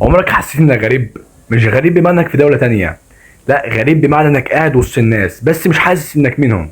عمرك حسيت انك غريب؟ مش غريب بمعنى انك في دولة تانية، لا، غريب بمعنى انك قاعد وسط الناس بس مش حاسس انك منهم.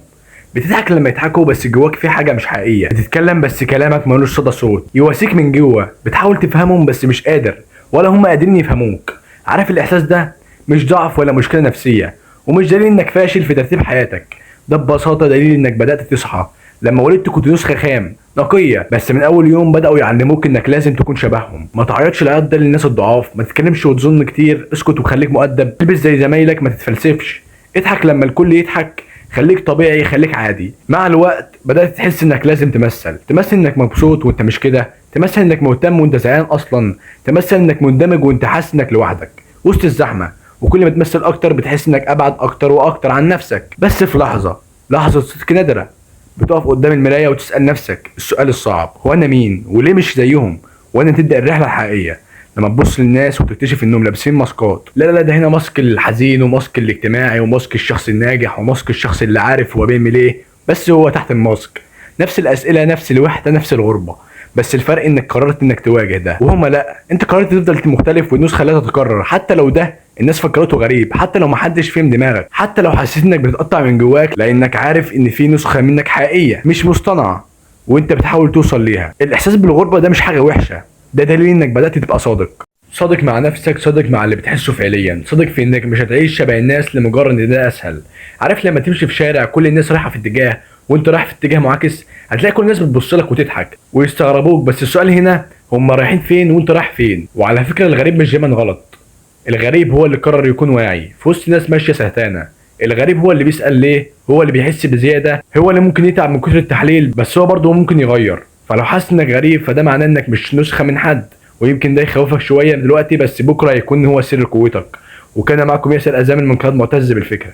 بتضحك لما يضحكوا بس جواك في حاجة مش حقيقية. بتتكلم بس كلامك ملوش صدى صوت يواسيك من جوه. بتحاول تفهمهم بس مش قادر، ولا هم قادرين يفهموك. عارف الإحساس ده؟ مش ضعف ولا مشكلة نفسية، ومش دليل انك فاشل في ترتيب حياتك. ده ببساطة دليل انك بدأت تصحى. لما ولدت كنت نسخة خام نقية، بس من أول يوم بدأوا يعلموك إنك لازم تكون شبههم. ما تعيطش، العياط ده للناس الضعاف. ما تتكلمش وتظن كتير، اسكت وخليك مؤدب. البس زي زمايلك، ما تتفلسفش. اضحك لما الكل يضحك، خليك طبيعي، خليك عادي. مع الوقت بدأت تحس إنك لازم تمثل، تمثل إنك مبسوط وإنت مش كده، تمثل إنك مهتم وإنت زهقان أصلا، تمثل إنك مندمج وإنت حاسس إنك لوحدك وسط الزحمة. وكل ما تمثل أكتر بتحس إنك أبعد أكتر وأكتر عن نفسك. بس في لحظة، لحظة صدق نادرة، بتقف قدام المراية وتسأل نفسك السؤال الصعب: هو أنا مين؟ وليه مش زيهم؟ وأنا تبدأ الرحلة الحقيقية لما تبص للناس وتكتشف انهم لابسين ماسكات. لا لا لا، ده هنا ماسك الحزين، وماسك الاجتماعي، وماسك الشخص الناجح، وماسك الشخص اللي عارف هو بيعمل ايه، بس هو تحت الماسك نفس الاسئله، نفس الوحده، نفس الغربه. بس الفرق انك قررت انك تواجه ده، وهما لا. انت قررت تفضل مختلف، والنسخة لا تتكرر، حتى لو ده الناس فكرته غريب، حتى لو محدش فهم دماغك، حتى لو حسيت انك بتتقطع من جواك، لانك عارف ان في نسخه منك حقيقية مش مصطنعه وانت بتحاول توصل ليها. الاحساس بالغربة ده مش حاجة وحشه، ده دليل انك بدات تبقى صادق. صادق مع نفسك، صادق مع اللي بتحسه فعليا، صادق في انك مش هتعيش شبه الناس لمجرد ان ده اسهل. عارف لما تمشي في شارع كل الناس رايحة في اتجاه وانت رايح في اتجاه معاكس؟ هتلاقي كل الناس بتبص لك وتضحك ويستغربوك، بس السؤال هنا: هم رايحين فين وانت رايح فين؟ وعلى فكرة الغريب مش دايما غلط. الغريب هو اللي قرر يكون واعي في وسط ناس ماشية سهتانه. الغريب هو اللي بيسأل ليه، هو اللي بيحس بزياده، هو اللي ممكن يتعب من كتر التحليل، بس هو برضه ممكن يغير. فلو حاسس انك غريب فده معناه انك مش نسخه من حد، ويمكن ده يخوفك شوية دلوقتي، بس بكره هيكون هو سر قوتك. وكان معكم ياسر أزامل من قناة معتز بالفكره.